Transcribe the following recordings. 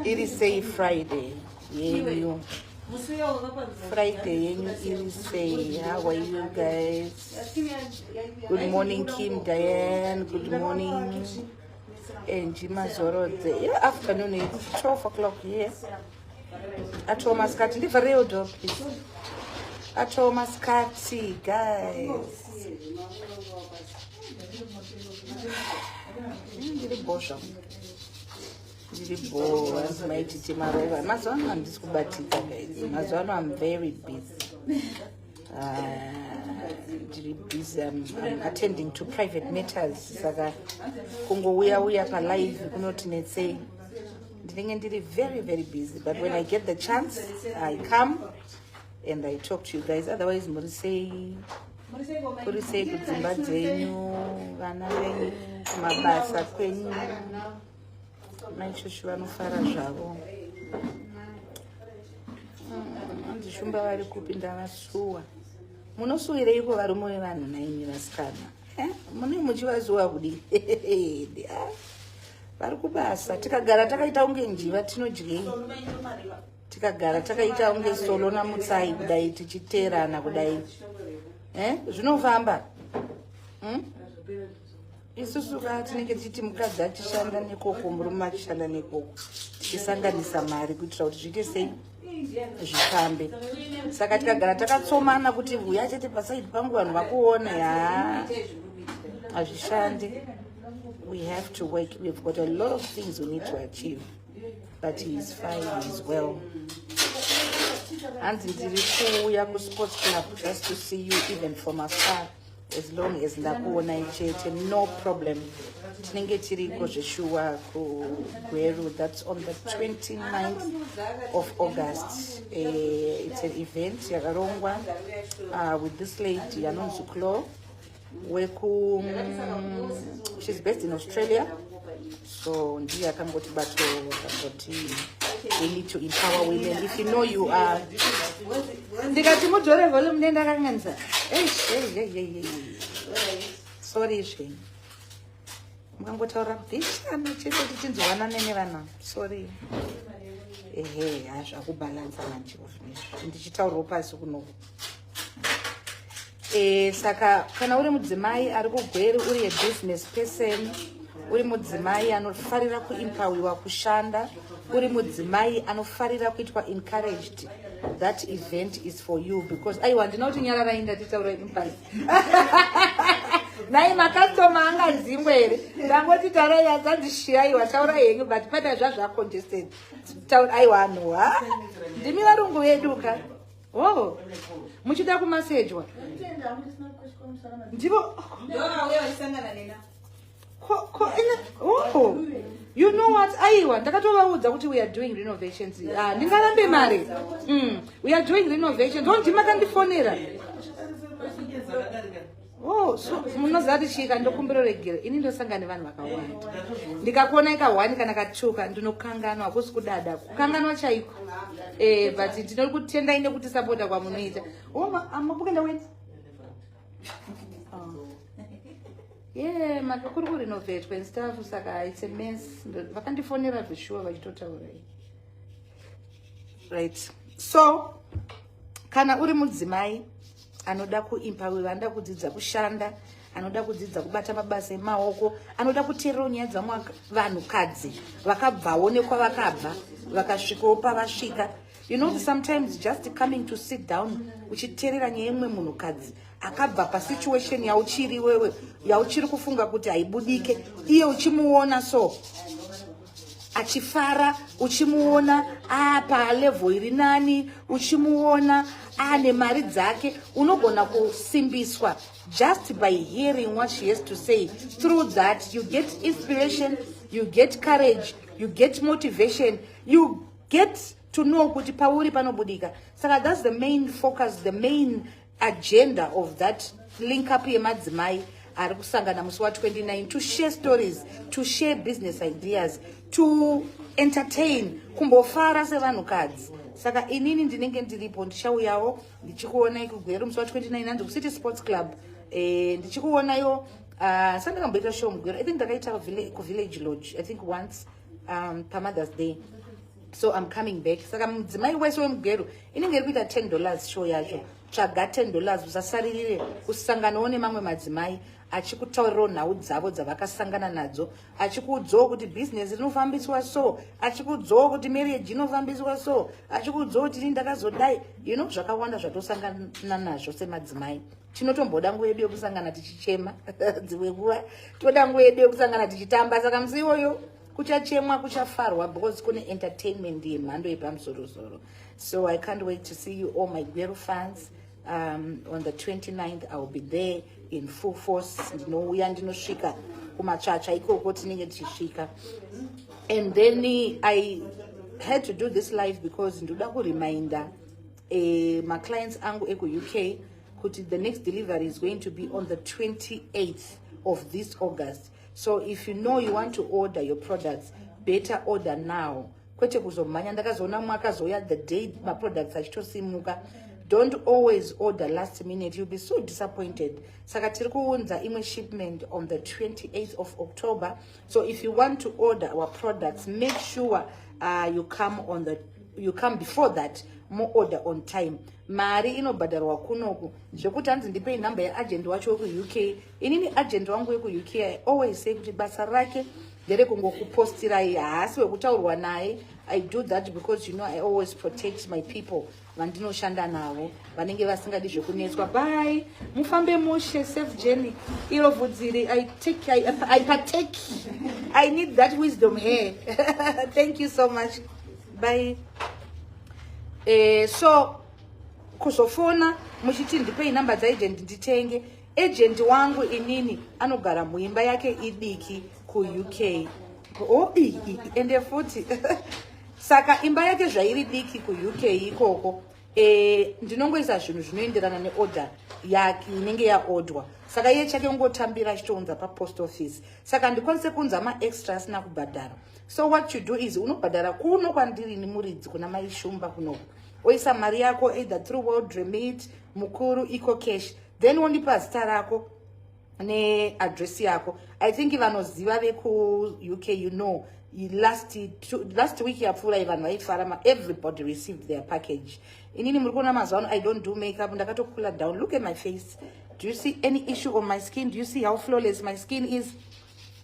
Iri sei Friday yenyu? Friday yenyu iri sei? How are you guys? Good morning, Kim Diane. Good morning, Angie Mazorodze. Yeah, afternoon, it's 12 o'clock here. Atoo masikati. Ndivharirewo door, please. Atoo masikati, guys. Ndiri bhozva, ndiri bho. Hanzi maititi marova. Mazuva ano handisi kubatika, guys. Mazuva ano I'm very busy. Ndiri busy. I'm attending to private matters, saka kungouya uya palive kunoti netsei. Ndinenge ndiri very, very busy, but when I get the chance, I come and I talk to you guys. Otherwise, muri sei? Kuri sei kudzimba dzenyu, vana venyu, kumabasa kwenyu? Maishoshu vanofara zvavo. Hanzi Shumba vari kupi? Ndavasuwa. Munosuwireiko varume vevanhu naimi vasikana? Eh? Mune muchivasuwa kudii? Ah, vari kubasa. Tikagara takaita kunge njiva, tinodyei? Tikagara takaita kunge solo namutsai kudai, tichiteerana kudai, eh? Zvinofamba, Isusu ka tinenge tichiti mukadzi achishanda nekoko, murume achishanda nekoko, tichisanganisa mari kuitira kuti zviite sei? Zvifambe. Saka tikagara takatsomana kuti uya chete paside pangu, vanhu vakuona, ya, hazvishandi. We have to work. We've got a lot of things we need to achieve, but he is fine, he is well. Hanzi ndiri kuuya kusports club just to see you, even from afar, as long as ndakuonai chete. No problem, tinenge tiriko zveshuwa kuGweru. That's on the 29th of August. It's an event yakarongwa with this lady anonzi Clo weku she's based in Australia. So ndiye akangoti bato, akangoti we need to empower women. If you know you are, ndikati mudzore volume, nendakanganisa. Sorry zvenyu, mukangotaura bvishana chete tichinzwanane nevana. Sorry. Ehe, hazvakubhalansa manje zvinezvi, ndichitaurawo pasi kunoku. Saka kana uri mudzimai ari kuGweru, uri abusiness person, uri mudzimai anofarira kuempowerwa kushanda, uri mudzimai anofarira kuitwa encouraged, that event is for you, because aiwa, ndina kuti nyararai, ndatitaura impasi nai makastoma angadzingwe here? Ndangoti taurai, adzanzi aiwa, taurai henyu, but pane zvazvacongested. Aiwa, no, ha, ndimi varungu vedu ka. Oh, muchida kumasejwa ndivo. Oh, you know what? Aiwa, ndakatovaudza kuti we are doing renovations. Ah, ndingarambe mari? We are doing renovations. Oh, ndimakandifonera. Oh, so munoziva kuti chika ndokumbiro regero, ini ndosangana nevanhu vakawanda. Ndikakuona ka1 kana ka2, ndinokanganwa. Hakusi kudada, kukanganwa chaiko. But ndinori kutendai nekutisapota kwamunoita. Oh, mabukuenda weni? Oh. Yeah, kuri kurenovatwa and stuff, saka it's a mess. Vakandifonera zveshuwa vachitotaura. Right, so kana uri mudzimai anoda kuempowerwa, anoda kudzidza kushanda, anoda kudzidza kubata mabasa emaoko, anoda kuteererawo nyaya dzamwe vanhukadzi vakabvawo nekwavakabva, vakasvikawo pavasvika, sometimes just coming to sit down uchiteerera nyaya imwe munhukadzi akabva pasituation yauchiri wewe, yauchiri kufunga kuti haibudike, iye uchimuona so achifara, uchimuona apa level iri nani, uchimuona ane mari dzake, unogona kusimbiswa just by hearing what she has to say. Through that you get inspiration, you get courage, you get motivation, you get to know kuti pauri panobudika. Saka that's the main focus, the main agenda of that link up yemadzimai ari kusangana musi wa29, to share stories, to share business ideas, to entertain, kumbofara sevanhukadzi. Saka inini ndinenge ndiripo, ndichauyawo ndichikuonai kuGweru musi wa29, hanzi kuCity Sports Club. Ndichikuonayo. Sandakamboita show muGweru, I think ndakaita kuVillage Lodge, I think once, paMother's Day. So I'm coming back. Saka mudzimai wese wemuGweru, inenge iri kuita $10 show yacho. Tsvaga $10, usasaririre kusanganawo nemamwe madzimai achikutaurirawo nhau dzavo dzavakasangana nadzo, achikuudzawo kuti bhizinesi rinofambiswa so, achikuudzawo kuti marriage inofambiswa so, achikuudzawo kuti ini ndakazodai. Zvakawanda zvatosangana nazvo semadzimai. Tinotomboda nguva yedu yekusangana tichichema, dzimwe nguva toda nguva yedu yekusangana tichitamba. Saka musi iwoyo kuchachemwa, kuchafarwa, because kune entertainment yemhando yepamusorosoro. So I can't wait to see you all, my Gweru fans. On the 29th I will be there in full force. Ndinouya, ndinosvika kumatsvatsva ikoko, tinenge tichisvika. And then I had to do this live because ndoda kuriminda maclients angu ekuUK kuti the next delivery is going to be on the 28th of this August. So if you know you want to order your products, better order now, kwete kuzomhanya. Ndakazoona mumwe akazouya the day maproducts achitosimuka. Don't always order last minute, you'll be so disappointed. Saka tiri kuunza imwe shipment on the 28th of October. So if you want to order our products, make sure you come before that, moorder on time. Mari inobhadharwa kunoku. Zvekuti hanzi ndipei nhamba yeagent wacho wekuUK, inini agent wangu wekuUK, I always say kuti basa rake nderekungokupostirai, haasi wekutaurwa naye. I do that because I always protect my people vandinoshanda navo vanenge vasingadi zvekunetswa. Bye, mufambe mushe, safe journey. Iro vhudziri, I take, I partake. I need that wisdom here. Thank you so much, bye. So kuzofona muchiti ndipei namba dzaagent nditenge, agent wangu inini anogara muimba yake idiki kuUK. Oh, ende futi saka imba yake zvairi diki kuUK ikoko, ndinongoisa zvinhu zvinoenderana neorder yake inenge yaodwa. Saka iye chake ungotambira achitounza papost office. Saka handikwanise kuunza maextra asina kubhadhara. So what you do is unobhadhara kuno kwandiri ni muridzi, kuna Maishumba kunoku, oisa mari yako either through World Remit, Mukuru, EcoCash, then wondipa zita rako neadress yako. I think vanoziva vekuUK, last week yapfuura vanhu vaifara, everybody received their package. Inini muri kuona mazuva ano I don't do makeup, ndakatokula down. Look at my face. Do you see any issue on my skin? Do you see how flawless my skin is?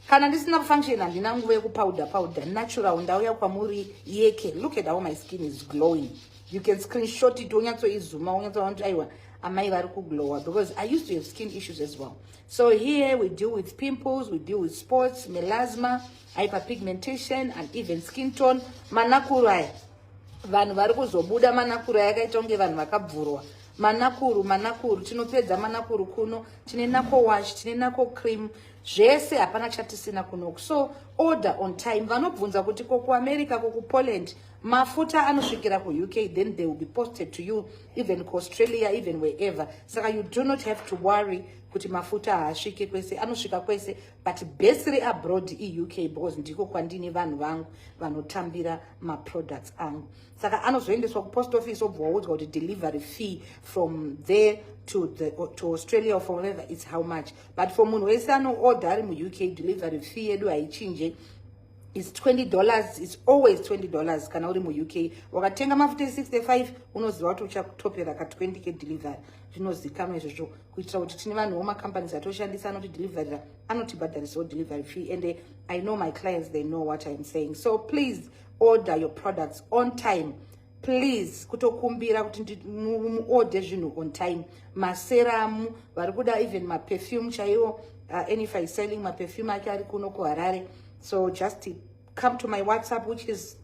Kana ndisina function, handina nguva yekupowder powder. Natural, ndauya kwamuri yeke. Look at how my skin is glowing. You can screenshot it, wonyatsoizuma, wonyatsoona kuti aiwa, amai vari kuglowa, because I used to have skin issues as well. So here we deal with pimples, we deal with spots, melasma, hyperpigmentation and even skin tone. Manakuru aya, vanhu vari kuzobuda manakuru aya akaita kunge vanhu vakabvurwa manakuru. Manakuru tinopedza manakuru kuno. Tine knuckle wash, tine knuckle cream, zvese, hapana chatisina kunoku. So order on time. Vanobvunza kuti ko kuAmerica, ko kuPoland, mafuta anosvikira kuUK, then they will be posted to you, even kuAustralia, even wherever. Saka you do not have to worry kuti mafuta haasvike kwese, anosvika kwese, but base reabroad iUK, because ndiko kwandine vanhu vangu vanotambira maproducts angu. Saka anozoendeswa kupost office, obva waudzwa kuti delivery fee from there to Australia or from wherever is how much. But for munhu wese anoorder ari muUK, delivery fee yedu haichinje, is $20. It's always $20. Kana uri muUK wakatenga mafuta e65, unoziva kuti uchatopera ka20 kedelivery. Zvinozikanwa izvozvo, kuitira kuti tine vanhuwo, macompanies atoshandisa anotideliverira, anotibhadharisawo delivery fee. And I know my clients, they know what I'm saying. So please order your products on time, please. Kutokumbira kuti muorde zvinhu on time. Maserum vari kuda, even maperfume chaiwo, Anyfy selling maperfume ake ari kuno kuHarare. So just come to my WhatsApp, which is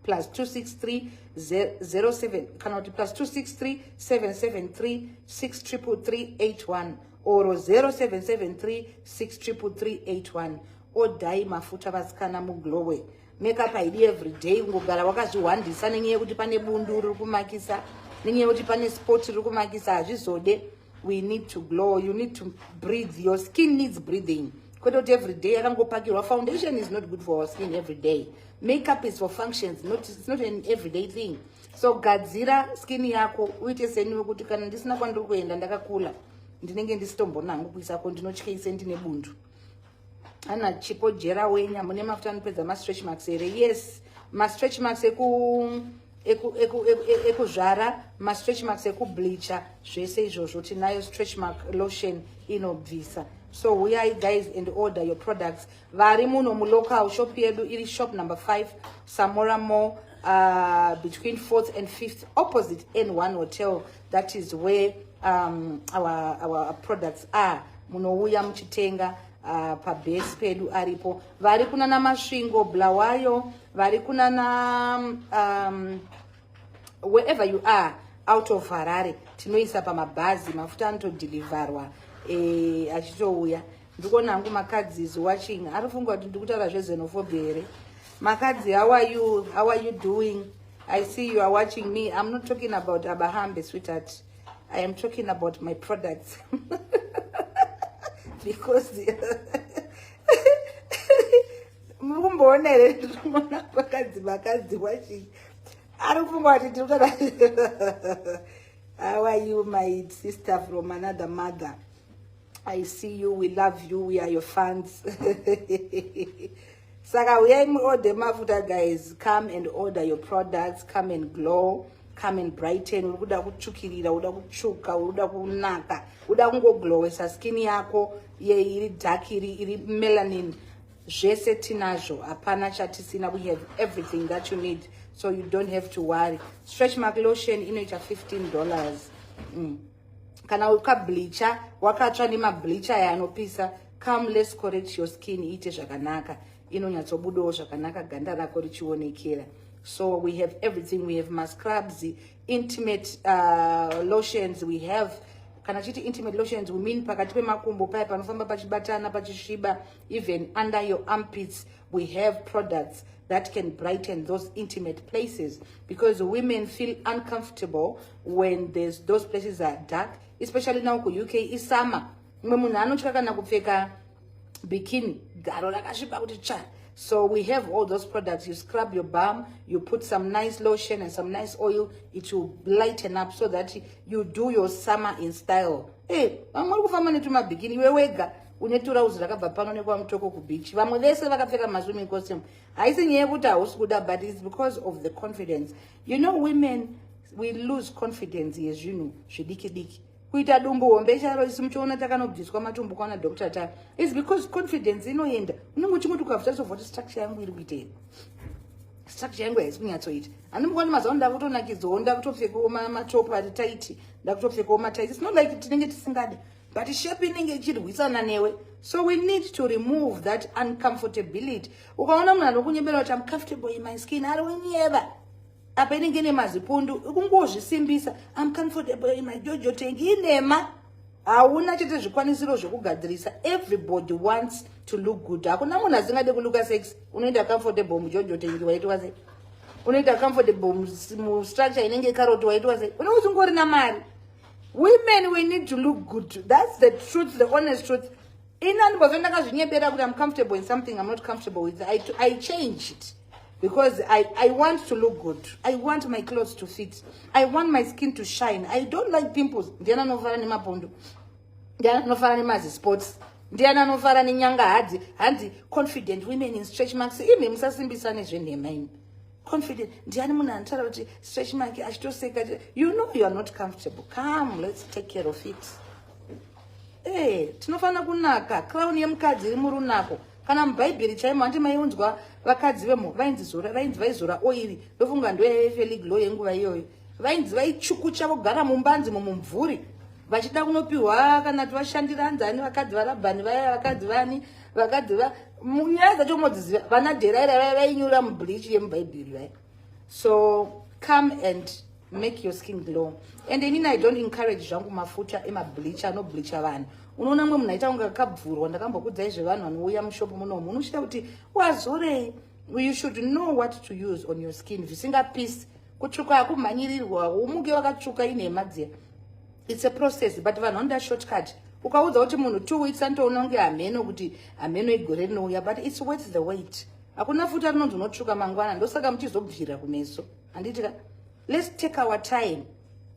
+263 07 kana kuti +263 773 633 81 or 0773 633 81. Odhai mafuta, vasikana, muglowe. Makeup haidi every day kungogara wakazvihwandisa nenyaya yekuti pane bundu riri kumakisa, nenyaya yekuti pane spot riri kumakisa. Hazvizode. We need to glow. You need to breathe. Your skin needs breathing, kwete kuti every day yakangopakirwa. Foundation is not good for our skin every day. Makeup is for functions, not, it's not an everyday thing. So gadzira skin yako, uite seniwe, kuti kana ndisina kwandiri kuenda, ndakakula, ndinenge ndisitombonangu kuisako, ndinotyeise ndine bundu. Ana Chipo Jera wenya, mune mafuta anopedza mastretch marks here? Yes. Mastretch marks ekuzvara, mastretch marks ekubleacha, zvese izvozvo tinayo. Stretch mark lotion inobvisa. So uyai guys and order your products. Vari muno mulocal, shop yedu iri shop number 5, Samora Mall, between 4th and 5th, opposite N1 Hotel. That is where our products are. Munouya muchitenga pabase pedu aripo. Vari kunana Masvingo, Bulawayo, vari kunana wherever you are out of Harare, tinoisa pamabhazi. Mafuta anotodhilivharwa achitouya. Ndikuona hangu Makadzi is watching. Ari funga kuti ndikutaura zvexenophobia here? Makadzi, how are you? How are you doing? I see you are watching me. I'm not talking about abahambe, sweetheart. I am talking about my products, because muri kumboona here? Ndirikumona Makadzi. Makadzi watching, ari kufunga kuti tiri kutaura. How are you, my sister from another mother? I see you. We love you. We are your fans. Saka uyai muorder mafuta guys. Come and order your products. Come and glow, come and brighten. Uri kuda kutsvukirira, uda kutsvuka, uri kuda kunaka, uda kungoglowesa skin yako ye iri dark, iri melanin, zvese tinazvo. Hapana chatisina. We have everything that you need, so you don't have to worry. Stretch mark lotion inoita $15. Kana ukableacha, wakatsva nemableach aya anopisa, come, let's correct your skin iite zvakanaka, inonyatsobudawo zvakanaka, ganda rako richionekera. So we have everything. We have mascrubs, intimate lotions. We have, kana chiti intimate lotions, we mean pakati pemakumbo paya panofamba pachibatana, pachisviba. Even under your armpits, we have products that can brighten those intimate places, because women feel uncomfortable when there's those places are dark, especially now kuUK isummer. Mumwe munhu anotya kana kupfeka bikini, garo rakasviba kuti tsva. So we have all those products. You scrub your bum, you put some nice lotion and some nice oil, it will lighten up so that you do your summer in style. Hey, vamwe vari kufamba netumabikini, iwe wega une turauzi rakabva pano nekwaMutoko kubeach, vamwe vese vakapfeka maswimming costume. Haisi nyaya yekuti hausi kuda, but it's because of the confidence. You know, women, we lose confidence yezvinhu zvidiki diki. Kuita dumbu hombe charo, isu muchiona takanobviswa matumbu kwana Dr Ta, is because confidence inoenda. Unenge uchingoti ukabvisa sovhoti, structure yangu iri kuitei? Structure yangu haisi kunyatsoita. Handimbokwani mazuva ano ndakutonakidzawo, ndakutopfekawo matopu ari tight, ndakutopfekawo matight. It's not like tinenge tisingadi, but shape inenge ichirwisana newe. So we need to remove that uncomfortability. Ukaona munhu anokunyebera kuti "I'm comfortable in my skin," ari kunyeba. Apa inenge ine mazipundu, kungozvisimbisa. "I'm comfortable in my JoJo tank," inema. Hauna chete zvikwanisiro zvekugadzirisa. Everybody wants to look good. Hakuna munhu asingade kulooka sexy. Unoita comfortable muJoJo tank, waitwa sei? Unoita comfortable mustructure inenge karoti, waitwa sei? Unenge uchingorina mari. Women, we need to look good. That's the truth, the honest truth. Ini andimbofe ndakazvinyebera kuti I'm comfortable in something I'm not comfortable with. I change it because I want to look good. I want my clothes to fit. I want my skin to shine. I don't like pimples. Ndiani anofara nemapundu? Ndiani anofara nemazi spots? Ndiani anofara nenyanga hadzi? Hanzi "confident women in stretch marks." Imi musasimbisa nezvenhema imi. Confident ndiani munhu anotaura kuti stretch mark achitoseka? You know you are not comfortable. Come, let's take care of it. Tinofanira kunaka. Crown yemukadzi iri murunako. Kana mubhaibheri chaimo, handi maiunzwa vakadzi vemo vainzi zora, vainzi vaizora oiri? Ndofunga ndo yaive glow yenguva iyoyo. Vainzi vaichukucha, vogara mumbanzi mumumvuri, vachida kunopiwa kana kuti vashandira anzani, vakadzi vaRabhani vaya, vakadzi vani, vakadzi va nyaya dzacho modziziva, vana Dheraira vaya vainyura mubleach yemubhaibheri vaya. So come and make your skin glow. And inini I don't encourage zvangu mafuta emableach anobleacha vanhu. Unoona mwe munhu aita kunge akabvurwa. Ndakambokudzai zvevanhu vanouya mushopu munomu, unochida kuti wazorei. You should know what to use on your skin zvisingapisi. Kutsvuka hakumhanyirirwa, umuke wakatsvuka, inhema dziya. It's a process, but vanhu vanoda shortcut. Ukaudza kuti munhu 2 weeks, anotoona kunge hameno kuti hameno igore rinouya, but it's worth the wait. Hakuna futa rinonzi unotsvuka mangwana. Ndosaka muchizobvira kumeso, handiti ka? Let's take our time.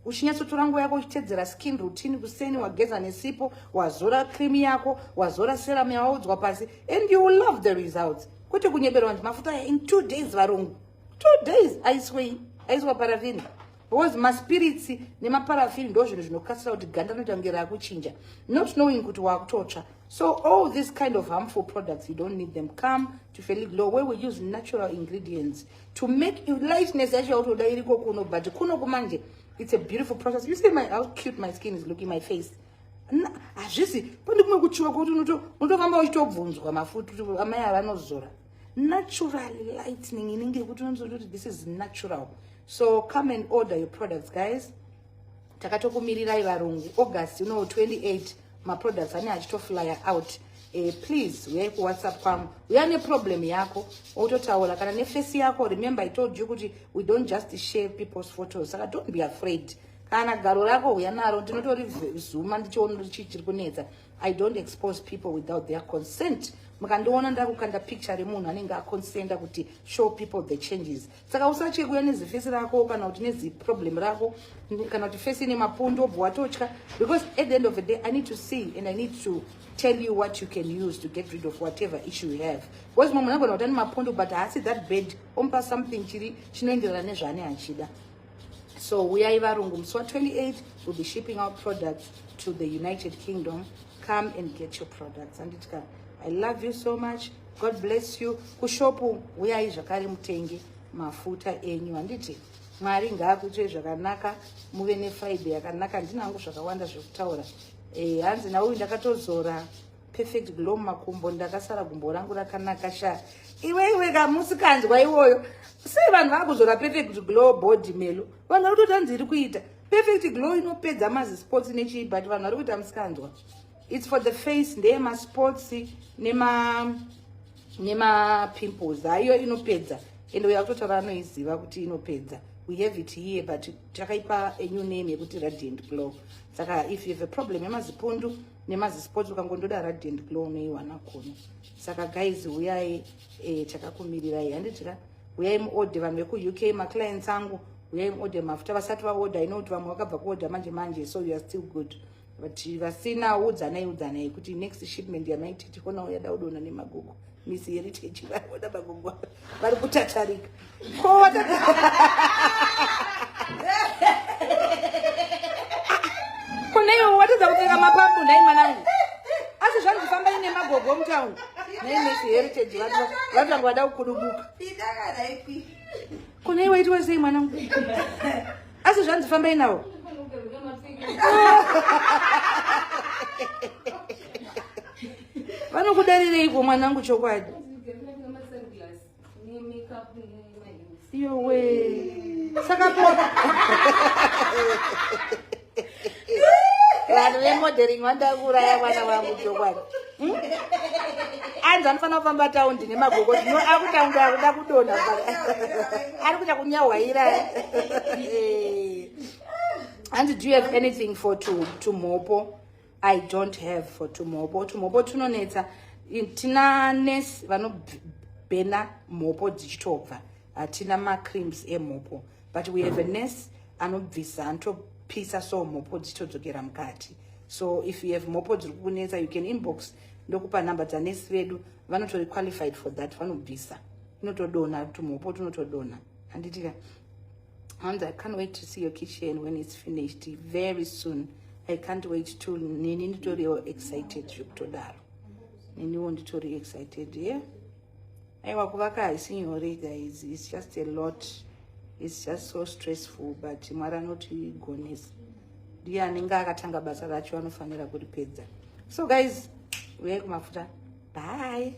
Uchinyatsotora nguva yako, uchitedzera skin routine. Kuseni wageza nesipo, wazora cream yako, wazora serum yawaudzwa pasi, and you will love the results. Kwete kunyeberwa nzi mafuta aya in 2 days, varungu. 2 days aiswei, aiswa parafini, because maspirits nemaparafini ndo zvinhu zvinokasira kuti ganda rinoita kunge raakuchinja, not knowing kuti waakutotsva. So all these kind of harmful products, you don't need them. Come to Feliglow, where we use natural ingredients to make you lightness yacho yautoda iriko kuno. But kuno kumanje, it's a beautiful process. You see how cute my skin is looking, my face. Hazvisi pane kumwe kuchiwa kwekuti unotofamba uchitobvunzwa mafuta kuti amai avanozora natural lightening inenge yekuti unozoti kuti this is natural. So come and order your products, guys. Takatokumirirai varungu. August 28 maproducts ane achitoflya out. Please uyai kuWhatsApp kwangu, uya neproblem yako, wototaura kana neface yako. Remember, I told you kuti we don't just share people's photos, saka don't be afraid. Kana garo rako, uya naro, ndinotorizuma ndichiona kuti chii chiri kunetsa. I don't expose people without their consent. Mukandiona ndakukanda picture remunhu, anenge aconsenta kuti show people the changes. Saka usatye kuuya neziface rako kana kuti neziproblem rako kana kuti face ine mapundu, obva watotya, because at the end of the day I need to see and I need to tell you what you can use to get rid of whatever issue you have, because mumwe anogona kuti ane mapundu but haasi that bad, omupa something chiri chinoenderana nezvaane achida. So uyai varungu, musi wa28 will be shipping out products to the United Kingdom. Come and get your products, anditika? I love you so much. God bless you. Kushopu uyai zvakare mutenge mafuta enyu, handiti? Mwari ngaakuitire zvakanaka, muve neFriday yakanaka. Ndinangu zvakawanda zvekutaura. Hanzi nauyu, ndakatozora Perfect Glow mumakumbo, ndakasara gumbo rangu rakanaka sha. Iwe iwe, kamusikanzwa iwoyo, sei vanhu vakuzora Perfect Glow body melo? Vanhu vari kutoti hanzi iri kuita Perfect Glow inopedza mazispots nechii, but vanhu vari kuita musikanzwa. It's for the face, ndeyemaspots nemapimples. Haiyo, inopedza, ende uyo akutotaura anoiziva kuti inopedza. We have it here, but takaipa a new name yekuti Radiant Glow. Saka if you have a problem yemazipundu nemazispots, ukangondoda Radiant Glow, unoiwana kuno. Saka guys, uyai, takakumirirai, handitira? Uyai muorder. Vanhu vekuUK, maclients angu, uyai muorder mafuta. Vasati vaorder, ino kuti vamwe vakabva kuorder manje manje, so you are still good, but vasina, udzanai, udzanai kuti next shipment yamaititi kona yada kudonha nemagogo. Miss Heritage vaona magogo vari kutatarika ko kuneiwo watadza kupfeka mapambu. Nhai mwanangu, asi zvanzi fambai nemagogo mutauni. Nhai Miss Heritage, vatanga vada kukudubuka. Kunei waitiwa sei, mwanangu? Asi zvanzi fambai navo. Vanokudarireiko, mwanangu? Chokwadi iyowe. Saka po vanhu vemodeling vanoda kuuraya mwana wangu chokwadi. Anzi anofanira kufamba taundi nemagogo. Zvino akutaundi akuda kudonha, ari kuita kunyahwaira. Hanzi, "Do you have anything for tumhopo?" I don't have for tumhopo. Tumhopo tunonetsa. Tina nurse vanobhena mhopo dzichitobva. Hatina macreams emhopo, but we have a nurse anobvisa, anotopisa, so mhopo dzichitodzokera mukati. So if you have mhopo dziri kukunetsa, you can inbox, ndokupa nhamba dzanesi vedu, vanotori qualified for that. Vanobvisa, inotodonha, tumhopo tunotodonha, handitika? Hanzi, "I can't wait to see your kitchen when it's finished very soon." I can't wait to. Nini nditoriwo excited zvekutodaro, neniwo nditori excited, yeah. Aiwa, kuvaka haisi nyore, guys. It's just a lot, it's just so stressful, but Mwari anotigonesa, ndiye anenge akatanga basa racho, anofanira kuripedza. So guys, uyai kumafuta. Bye.